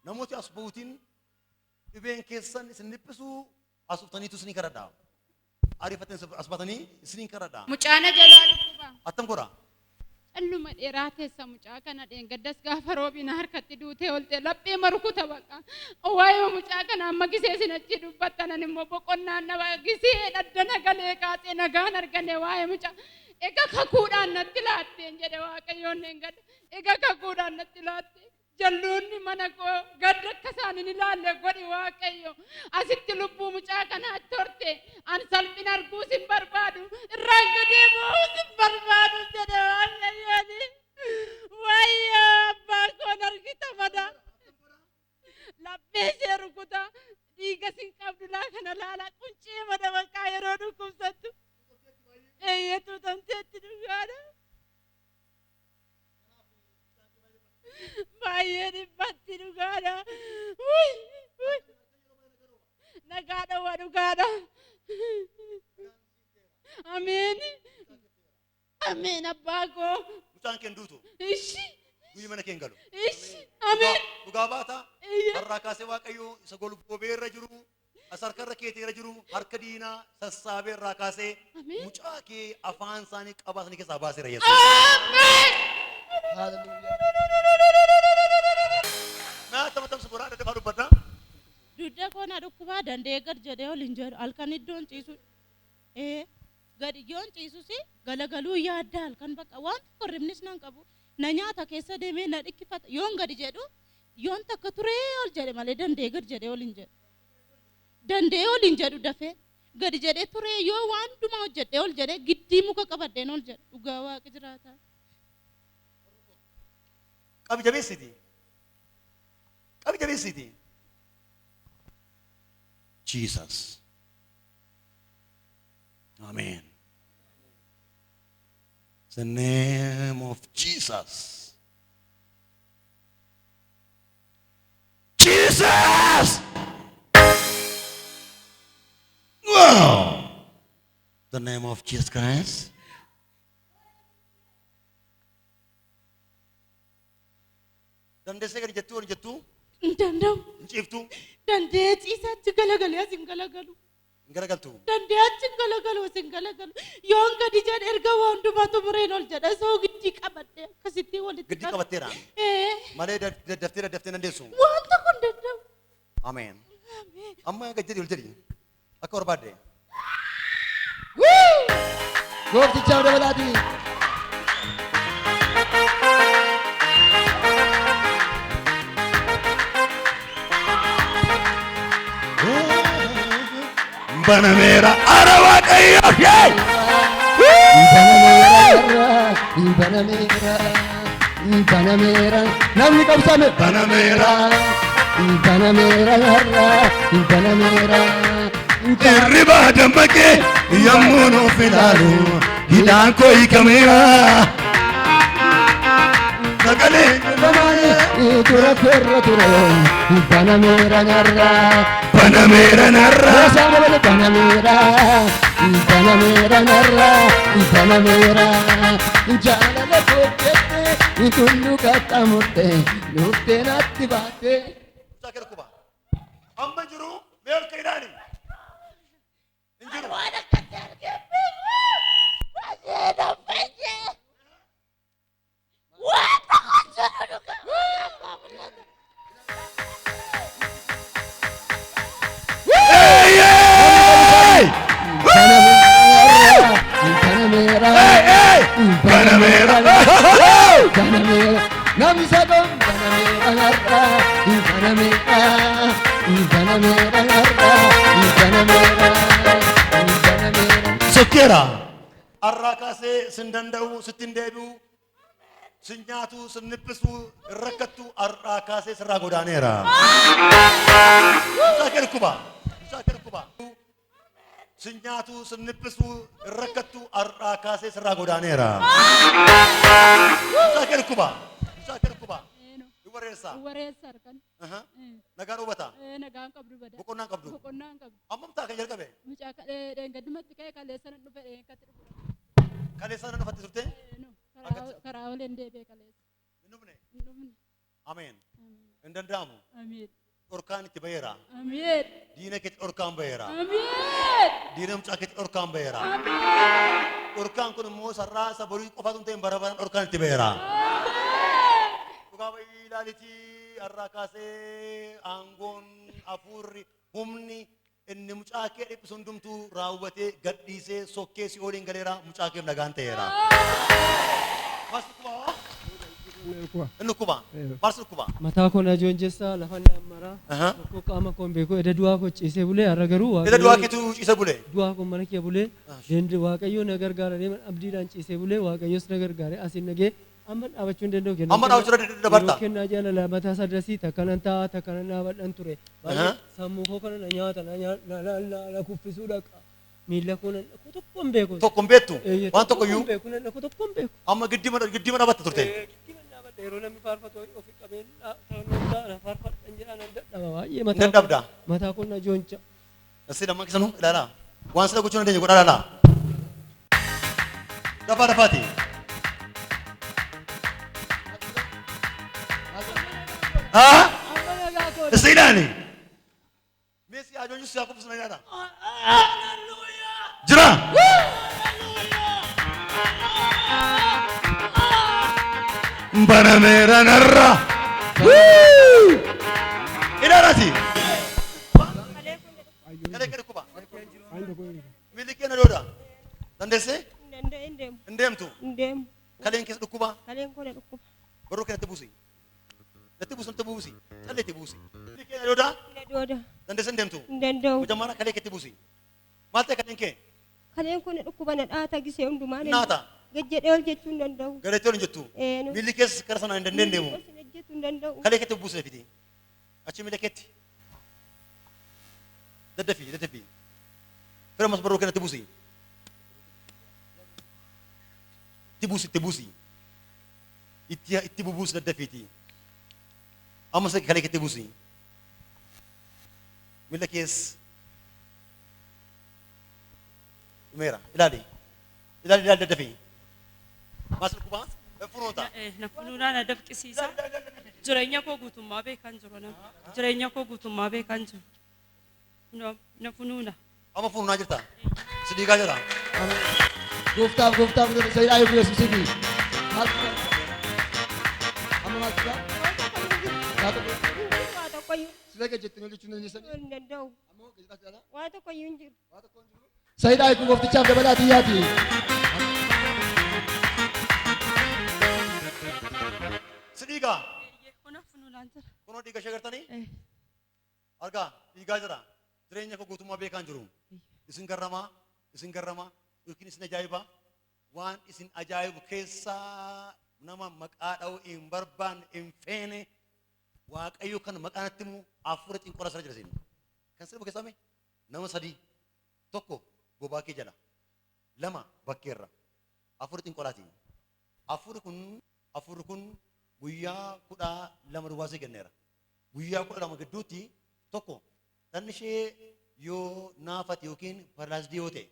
Namooti as buutiin dhibeen keessan isin dhiphisuu as dhuftaniitu isinii kadhadha. Ariifattanii as baatanii isiniin kadhadha. Mucaa na jalaa dhukkuba. Attam godha? Calluma dheeraa teessa mucaa kana dheengaddas gaafa roobii na harkatti duutee oolte laphee marukuta baqa. Waa'ee mucaa kana amma gisee isin achi dubbattanan immoo boqonnaan nama gisee dhaddana galee kaasee nagaan arganne waa'ee mucaa. Egaa kakuudhaan natti laatteen jedhe Waaqayyoon dheengadda. Egaa kakuudhaan natti laatte. Jalloonni mana koo gadda akka isaan hin ilaalle godhi Waaqayyo. Asitti lubbuu mucaa kanaa torte. An salphina arguus hin barbaadu. Irraan gadee boo'uus hin barbaadu jedhe Waaqayyoon. Wayyoo abbaa koon argita mana. Laphee ishee rukuta. Dhiiga sin qabdu laa kana laala. Quncee mana maqaa yeroo dhukkubsattu. Eeyyee tuutamteetti dhugaadha. Baay'ee dhiphatti dhugaadha. Wuy, wuy. Nagaa dhowwa dhugaadha. Ameen. Ameen abbaa koo. Mucaan kee hin duutu. Ishi. Guyyi mana kee hin galu. Ishi. Ameen. Dhugaa baata. Eeyyee. Har'aa kaasee Waaqayyo isa golgoobee irra jiru, isa harka irra keetee irra jiru, harka diinaa sassaabee irraa kaasee Ameen. mucaa kee afaan isaanii qabaa isaanii keessaa baaseera Yesuus. Ameen. Naa tama tamsa godhaa daddafaa dubbadha. Dugda koo na dhukkubaa danda'ee gad jedhee ol hin jedhu halkan iddoon ciisu ee gad yoon ciisus galagaluu yaadda halkan bakka waan tokko hirribnis nan qabu na nyaata keessa deemee na dhikkifata yoon gadi jedhu yoon takka turee ol jedhe malee danda'ee gad jedhee ol hin jedhu danda'ee ol hin jedhu dafee gadi jedhee turee yoo waan hundumaa hojjedhee ol jedhee giddii muka qabadheen ol jedhu dhugaa waaqa jiraataa. Qabi jabeessiti. Qabi jabeessiti. Jesus. Amen. The name of Jesus. Jesus! Wow! The name of Jesus Christ. Dandeessee gadi jettuu ol jettuu Hin danda'u. hin ciiftuu Danda'ee ciisaa achi galagalee as hin galagalu. hin garagaltu. Danda'ee achi hin galagalu as hin galagalu. Yoon gadi jedhe erga waan hundumaa xumureen ol jedha soo giddii qabadhe akkasitti walitti Giddii qabatteera. Ee Malee daddaftee daddaftee dandeessu. waan tokko hin danda'u. Ameen. Ameen. Amma gad jedhi ol jedhi. Akka barbaadde. Gooftichaaf dabalaatii. Banameera ara Waaqayyo shee. Banameera, banameera, banameera. Namni qabsame. Banameera. Banameera har'a, banameera. Hirribaa dammaqee yommuu nuuf ilaalu hidhaan koo hiikameera. Sagalee Tura ferra ture, banameera har'a. Banameera narra. Banameera, banameera har'a, banameera. Jaalala koo jettee tulluu qaxxaamurte, dhuftee natti baatte. Mucaa kee dhukkuba. Amma jiru mee ol ka'ii ilaali. Hin jiru. Waan akkasii argee beeku. Baay'ee na fayyee. Waan tokko jiru dhugaa. Eeyyee! Banameera, Hey, hey! Banameera. banameera. Namni sadoon banameera har'a, banameera, banameera har'a, banameera, banameera. Sokkeera. Har'aa kaasee sin danda'u sitti hin deebi'u. Sin nyaatu, sin dhiphisu, hin rakkattu har'aa kaasee sirraa godaaneera. Mucaa kee dhukkuba. Mucaa kee dhukkuba. Sin nyaatu, sin dhiphisu, hin rakkattu har'aa kaasee sirraa godaaneera. Mucaa kee dhukkuba. Mucaa kee dhukkuba. Hin wareersa. Wareessa harkan. Aha. Nagaa dhoowwata. Nagaan qabdu bada. Boqonnaa hin qabdu. Boqonnaa hin qabdu. Ammam ta'a kan jalqabe? Mucaa dheengaddumatti ka'ee kaleessa nan dhufe dheengaddatti dhufe. Kaleessa nan dhufatte turte? No, karaa oleen deebi'e kaleessa. Hin dhufne. Hin dhufne. Ameen. Hin danda'amu. Amiin. Dhorkaan itti baheera. Amiin. Diina keetti dhorkaan baheera. Amiin. Diina mucaa keetti dhorkaan baheera. Dhorkaan kun immoo sarraa isa borii qofaatu hin ta'in bara baraan dhorkaan itti baheera. Dhugaa bahii ilaalitii har'aa kaasee aangoon hafuurri humni inni mucaa kee dhiphisu hundumtuu raawwatee gadhiisee sokkee si oliin galeera mucaa keef nagaan ta'eera. Maal si dhukkuba? Inni dhukkuba. Maal si dhukkuba? Mataa koo na joonjessaa lafa na ammaraa Aha. tokko qaama koo hin beeku edda du'aa koo ciisee bulee har'a garuu Eda du'aa keetu ciise bule. Du'aa koo mana kee bulee deemde Waaqayyo na gargaara deeman abdiidhaan ciisee bulee Waaqayyos na gargaare asiin nagee amma dhaabachuu hin danda'u Amma dhaabachuu irra dabarta. Yeroo kennaa jaalala mataa isaa dirasii takka nan taa'a takka nan dhaabadhan ture. Baay'ee Aha. sammuu koo kana na nyaata na nyaa- na na na na kuffisuu dhaqa. Miila koo nan dhaqu tokko hin beeku. Tokko hin beektu. Eeyyee, Waan tokko hin iyyuu beeku nan dhaqu tokko hin beeku. amma giddima dhaabatte turte. Giddima dhaabadha yeroo namni faarfatu ofi qabeen na faarfadhan jedhaa nan dadhaba baay'ee Hin mataa koo dadhabda. mataa koo na jooncha. Asii lamman keessanuu ilaalaa. Waan sila gochuu hin dandeenye godhaa ilaalaa. Dafaa dafaati. Haa? Amma nagaa koo Isa ilaali. Mee si ajoonyu si hakuuf sana ilaala. Jira. Banameera narra. Ilaalaati. Kalee kee dhukkuba. Miilli kee na dooda. Dandeessee? Danda'e hin deemu. Hin deemtu. Hin deemu. Kaleen keessa dhukkuba. Kaleen koo na dhukkuba. Barruu kee natti buusi. Natti buusi natti buusi. Callee itti buusi. Miilli kee na dooda. Na dooda. Dandeessee hin deemtu. Hin danda'u. Hojjamaara kalee keetti buusi. Maal ta'e kaleen kee? Kaleen koo na dhukkuba na dhaata gisee hundumaa. Naata. Gad jedhee ol jechuu hin danda'u. Galeetti ol hin jettu. Ee, nu- Miilli keessa kara sanaan hin dandeenye deemu. Ol sin ejjetu hin danda'u. Kalee keetti buusi dafiti. Achi miila keetti. Daddafii daddafii. Fira ammas barruu kee natti buusi. Itti buusi itti buusi. Itti itti bubuusi daddafiiti. Ammas kalee keetti buusi. Miila kees dhumeera. Ilaali. Ilaali ilaali daddafii. Maal si dhukkubaa? Funoota. Na funuunaa na dafqisiisa. Jireenya koo guutummaa beekan jiru nama. Jireenya koo guutummaa beekan jiru. Na funuuna. Amma funuunaa jirta. Si dhiigaa jira. Gooftaaf gooftaaf sayidhaa eegu Yesuusiifi. Maal amma maal jira? Waa tokko Waa tokko iyyuu sila gad jettanii hojjechuu hin dandeessanii? hin danda'u. Ammoo gadi dhaabdee Waa tokko iyyuu hin jiru. Sayidhaa eegu gooftichaaf dabalaa xiyyaati. Si dhiigaa. Kuna funuunaan jira. Kunoo dhiiga ishee gartanii? Argaa dhiigaa jira. Jireenya koo guutummaa beekaan jiru. Isin garramaa, isin garramaa, yookiin isin ajaa'ibaa. Waan isin ajaa'ibu keessaa nama maqaa dha'uu hin barbaanne hin feene Waaqayyo kan maqaa natti himu hafuura xinqola sana jira isin. Kan sirbu keessaa mee? Nama sadii. Tokko bobaa kee jala. Lama bakkeerra. Hafuura xinqolaati. Hafuurri kun guyyaa 12 duwwaa sii kenneera. Guyyaa 12 gidduutti tokko dhalli ishee yoo naafate yookiin paralaayizidii yoo ta'e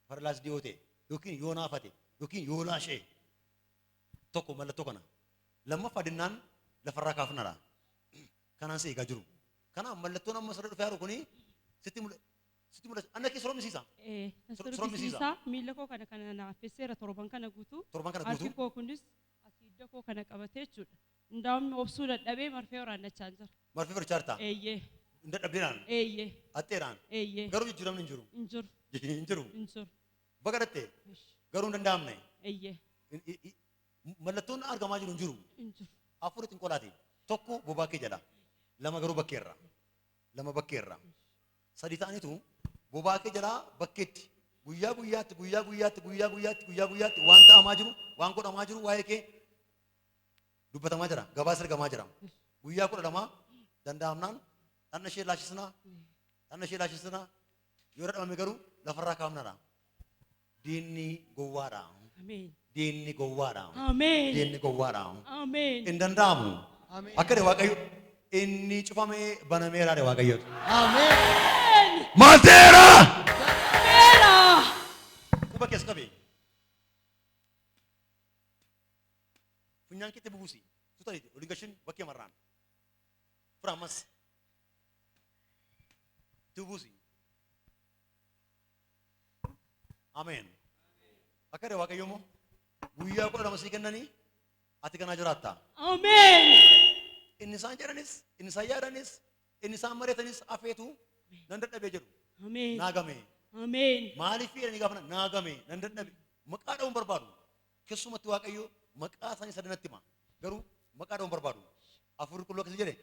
paralaayizidii yoo ta'e yookiin yoo naafate yookiin yoo laashee tokko mallattoo kana. Lammaffaa dinnaan lafarraa kaafnadha. Kanaan si eegaa jiru. Kanaaf mallattoon amma sirra dhufee jiru kuni sitti mul'ata. Sitti mul'ata. Anna kee sorommisiisa. Na Sorommisiisa. sorommisiisa. Miila koo kana kana naaffisseera torban kana guutuu. Torban kana Harki guutuu. koo kunis asii hidda koo kana qabatee jechuudha. Ndaa'umni obsuu dadhabee marfee waraannachaa jira. Marfee barchaarta. Eeyyee. Hin dadhabdeenaan. Eeyyee. Axxeeraan. Eeyyee. Garuu jijjiiramni hin jiru. Hin jiru. Hin jiru. Hin jiru. Baga dhatte. Garuu hin danda'amne. Eeyyee. Mallattoon argamaa jiru hin jiru. Hin jiru. Hafuura xinqolaati. Tokko bobaa kee jala. Lama garuu bakkeerra. Lama bakkeerra. Sadii ta'aniitu bobaa kee jalaa bakkeetti guyyaa guyyaatti guyyaa guyyaatti guyyaa guyyaatti guyyaa guyyaatti waan ta'amaa jiru waan godhamaa jiru waa'ee kee Dubbatamaa jira. Gabaasa ergamaa jira. Guyyaa 12 danda'amnaan dhanna ishee laashisnaa. Dhanna ishee laashisnaa. Yoo dadhabame garuu lafarraa kaafnadha. Diinni gowwaadha. Ameen. Diinni gowwaadha. Ameen. Diinni gowwaadha. Ameen. Hin danda'amu. Akka jedhe Waaqayyo inni cufamee banameera jedhe Waaqayyo. Ameen. Maal ta'eera? Beera. Quba keessa qabi. Funyaan keetti bubuusi. Suuta jedhi olin gashin bakkee marraan. Fura ammas. Itti bubuusi. Ameen. Akka jedhe Waaqayyo immoo guyyaa 12 sii kennanii ati kanaa jiraatta. Ameen. Inni isaan jedhanis, inni isaan yaadanis, inni isaan mari'atanis afeetu nan dadhabee jedhu. Ameen. Naa game. Ameen. Maaliif jedhanii gaafa naa game nan dadhabe maqaa dha'uun barbaadu. Keessumatti Waaqayyo maqaa isaanii sadanatti hima. Garuu maqaa dha'uun barbaadu. Hafuurri qulqulluu akkasii jedhe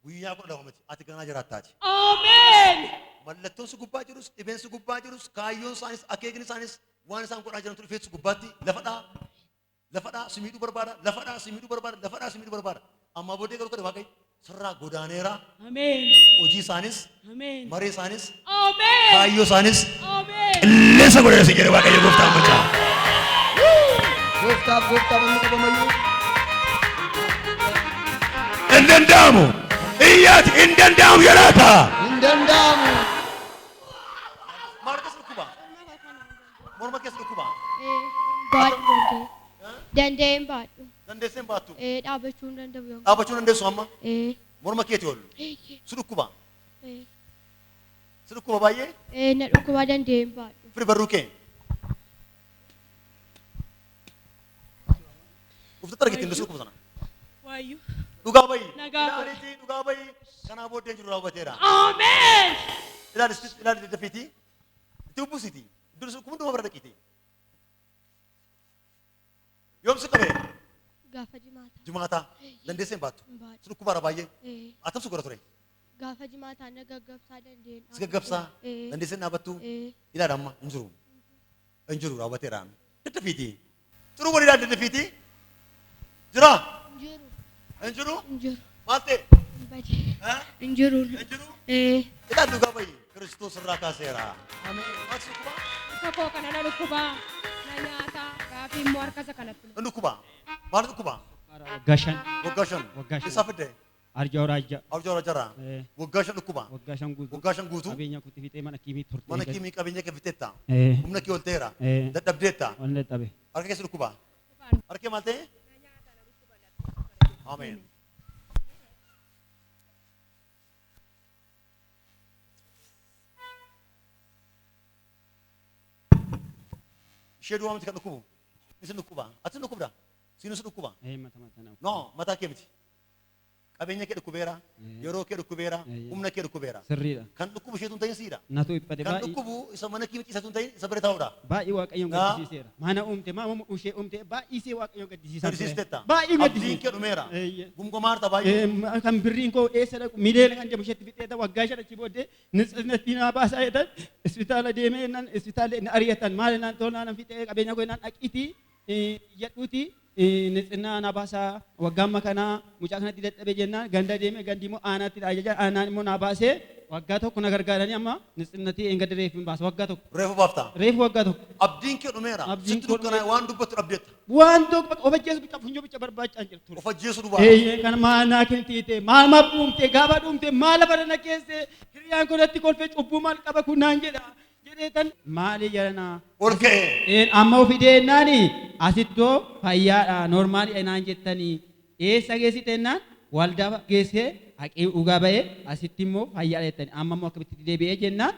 guyyaa 12 miti ati ganaa jiraattaati. Ameen. Mallattoon si gubbaa jirus, dhibeen si gubbaa jirus, kaayyoon isaanis, akeekni isaanis waan isaan godhaa jirantu dhufee si gubbaatti lafadhaa lafadhaa si miidhuu barbaada, lafadhaa si miidhuu barbaada, lafadhaa si miidhuu barbaada. Ammaa booddee garuu kadhe Waaqayyo sirraa godaaneera. Ameen. Hojii isaanis, Ameen. maree isaanis, Ameen. kaayyoo isaanis Ameen. qilleensa godheera si jedhe Waaqayyo gooftaan macaa. Gooftaaf gooftaaf inni qabamayyuu. Hin danda'amu. Iyyaati hin danda'amu jedhaata. Hin danda'amu. Maal keessa dhukkuba? Morma keessa dhukkuba. Baadhu danda'e. Danda'ee hin baadhu. Dandeessee hin baattu. Dhaabachuu hin danda'u yoo. Dhaabachuu dandeessu amma? Morma keeti ol. Si dhukkuba. Si dhukkuba baay'ee? Na dhukkuba danda'ee hin baadhu. Firi barruu kee. Uffata argite hin dhukkuba sana. Waayyuu. Dhugaa bayi. Nagaa godhe. Ilaaliitii dhugaa bayi. Kanaa booddee hin jiru raawwateera. Ameen. Ilaali ilaali daddafiitii. Itti ubbisiiti. Iddoo sun hunduma bira dhaqiiti. Yoom si qabe? Gaafa jimaataa. Jimaataa. Dandeessee hin baattu. Hin baadhu. Si dhukkubaara baay'ee. Atam si godha ture? Gaafa jimaataa na gaggabsaa danda'een. Si gaggabsaa? Dandeessee hin dhaabbattu? Ilaali amma hin jiru. Hin jiru raawwateera. Daddafiitii. Xuruu walii ilaali daddafiitii. Jira? Hin jiru. Hin jiru? Hin jiru. Maal ta'e? Hin bade. Hin jiru. Hin jiru? Ilaali dhugaa bayi. Kiristoos irraa kaaseera. Ameen. Maal si dhukkuba? Harka koo kana na dhukkuba. Na nyaata. Gaafii immoo harka isa kanatti. Hin dhukkuba. Maal dhukkuba? Waggaa 5. Waggaa 5. Waggaa 5. Eessaa fidde? Arjaa Raajaa. Arjaa Raajaarraa. Waggaa 5 dhukkuba. Waggaa 5 guutuu. Waggaa 5 guutuu. Qabeenya kootti fixee mana kiimii turte. Mana kiimii qabeenya kee fixeetta. Humna kee ol ta'eera. Dadhabdeetta. Ol dadhabe. Harka keessa dhukkuba. Harka maal ta'e? Ameen. Ishee duwwaa miti kan dhukkubu. Isin dhukkuba. Ati dhukkubda. Siinus dhukkuba. Mata mata na. No, mataa kee miti. Qabeenya kee dhukkubeera. Yeroo kee dhukkubeera. Humna kee dhukkubeera. Sirriidha. Kan dhukkubu isheetu hin ta'in siidha. Natu dhiphate Kan baay'ee. dhukkubu isa mana kee ciisatu hin ta'in isa bira taa'udha. Baay'ee Waaqayyoon gaddisiiseera. Mana uumte maama ishee uumte baay'isee Waaqayyoon gaddisiisaa ture. Gaddisiisteetta. Baay'ee Abdiin gaddisiise. kee dhumeera. Gumgumaarta baay'ee. Kan birriin koo eessa dhaqu miliyoona kan jedhamu isheetti fixeeta waggaa 5 achi booddee nitsinatti naa baasaa jedhan isbitaala deemee nan isbitaala na ari'atan maal naan tolaa nan fixee qabeenya koo naan dhaqiitii iyyadhuutii nitsinaa na baasaa waggaa amma kanaa mucaa kanatti dadhabee jennaan ganda deemee gandi immoo aanaatti ajaja aanaan immoo naa baasee waggaa 1 na gargaaranii amma nitsinatti eengada reefu hin baasa waggaa 1. Reefu baafta. Reefu waggaa 1. Abdiin kee dhumeera. Abdiin Sitti koo dukkanaa waan dubbattu dhabdeetta. Waan tokko bakka of ajjeesu bicha funyoo bicha barbaachaa hin jirtu. Of ajjeesu duwwaa. Kan maal naa kennite maal ma dhuumte gaafa dhuumte maal lafa na keesse hiriyaan kun natti kolfee cubbuu maal qaba kun naan jedha jedhee tan maali jedhana. Ol ka'e. Amma ofi deennaani asittoo fayyaadha noormaali naan jettanii eessa geessite jennaan waldaa geessee haqee dhugaa ba'ee asitti immoo fayyaadha jettanii amma immoo akkamitti deebi'ee jennaan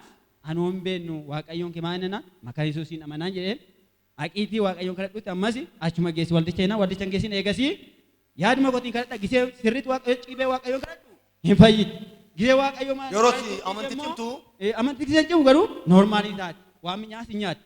anoo hin beennu Waaqayyoon kee maal jennaan maqaa Yesuusiin amanaan jedheen haqiitii Waaqayyoon kadhadhutti ammas achuma geessi waldicha jennaan waldicha hin geessin eegasii yaaduma kootiin kadhadha gisee sirriitti Waaqayyo ciibee Waaqayyoon kadhadhu hin fayyite. Gisee Waaqayyo maal Yeroo itti amantii cimtu. Amantii gisee cimu garuu noormaalii taati. Waan nyaas hin nyaati.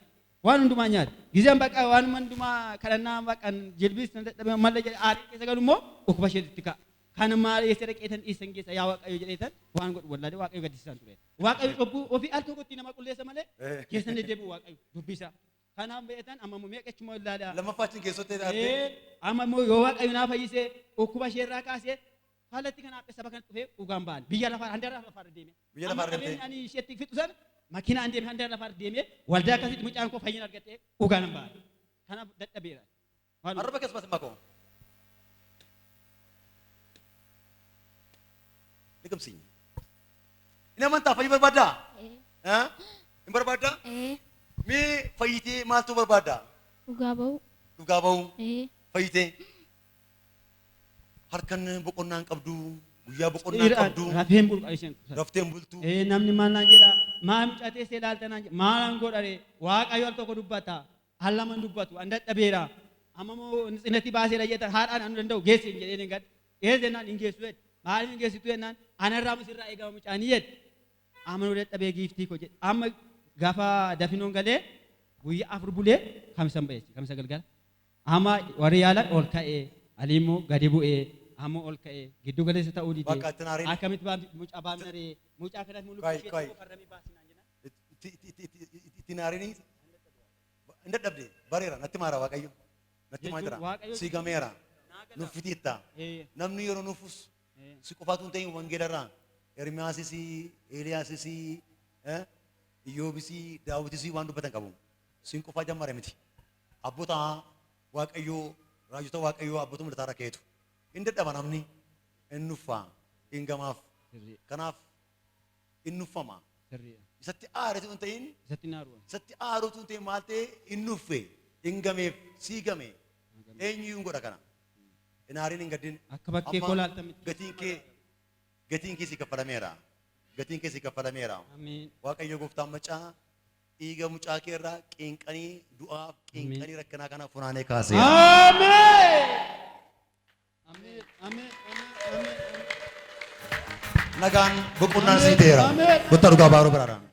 Waan hundumaa nyaati. Giseen bakka waan hundumaa kadhannaa bakka jilbiis na dadhabee malla jedhe aarii keessa galu immoo dhukkuba isheetti ka'a. Kan maal eessa dhaqeetan dhiisan keessa yaa Waaqayyo jedheetan waan godhu wallaalee Waaqayyo gaddisiisan ture. Waaqayyo cubbuu ofii al tokkotti nama qulleessa malee keessa hin deebi'u Waaqayyo dubbisaa. Kanaaf beektan amma immoo meeqa achuma ilaalaa. Lammaffaa achiin keessatti ilaalte. Amma immoo yoo Waaqayyo naa fayyise dhukkuba isheerraa kaasee kallattii kanaaf saba kana dhufee dhugaan ba'an biyya lafaa handaara lafaa deeme. Biyya lafaa Amma deemtee? qabeenya ani isheetti fixu sana makiinaan deeme handaara lafaa deeme waldaa akkasitti mucaan koo fayyina argatee dhugaan ba'an. Kanaaf dadhabeera. Arraba keessa baasi makoo. Liqimsi. Inni amantaa fayyii barbaaddaa? Ee. Hin barbaaddaa? Ee. Mee fayyitee maaltu barbaaddaa? Dhugaa ba'u. Dhugaa ba'uu. Ee. Fayyitee. Harkan boqonnaa hin qabdu, guyyaa boqonnaa hin qabdu. Rafeen bulu isheen. Raftee hin bultu. Ee namni maal naan jedha maa mucaa teessee ilaalta naan jedha maalan godhare Waaqayyo al tokko dubbata al lama hin dubbatu an dadhabeera amma moo xinatti baaseera jedha haadhaan anu danda'u geessi hin jedheen hin gadhe geessi jennaan hin geessu jedhe maaliif hin geessitu jennaan anarraa musirraa eegama mucaanii jedhe amma nu dadhabee giiftii koo jedhe amma gaafa dafinoon galee guyyaa 4 bulee kamsan ba'e kamsa galgala amma warri yaalan ol ka'ee Ali immoo gadi bu'ee amma ol ka'ee giddu galeessa ta'uu dide. Bakka itti naariin. Akkamitti mucaa baamnaree mucaa kanatti mul'u Qoy, qoy. farramii baasinaan jenna. Itti naariin hin dadhabde bareera natti maara Waaqayyo. Natti maa jira. Jechuun Waaqayyo- Si gameera. Nuffitiitta. Ee. Namni yeroo nuffus si qofaatu hin ta'in wangeelarraa Ermiyaasis, Eeliyaasis, Iyyoobis, Daawitis waan dubbatan qabu. Siin qofaa jammare miti. Abboota Waaqayyoo, raajota Waaqayyoo abboota mul'ataa irra keetu. Hin dadhaba namni, hin nuffa, hin gamaaf. Kanaaf hin nuffama. Isatti aaretu hin ta'in, Isatti naaru. isatti aarutu hin ta'in maal ta'e hin nuffe, hin gameef, sii game. Eenyuyyuu hin godha kana. Hin aariin hin gaddin. Akka bakkee Amma koo laaltan miti. Gatiin kee si kaffalameera. Gatiin kee si kaffalameera. Ameen. Waaqayyo gooftaan macaa dhiiga mucaa kee irraa qinqanii du'aaf qinqanii rakkinaa kana funaanee kaaseera. Ameen. Ameen. Ameen. Ameen. Ameen. Nagaan boqonnaan sii ta'eera. Ameen. Gotta dhugaa baaruu biraadhaan.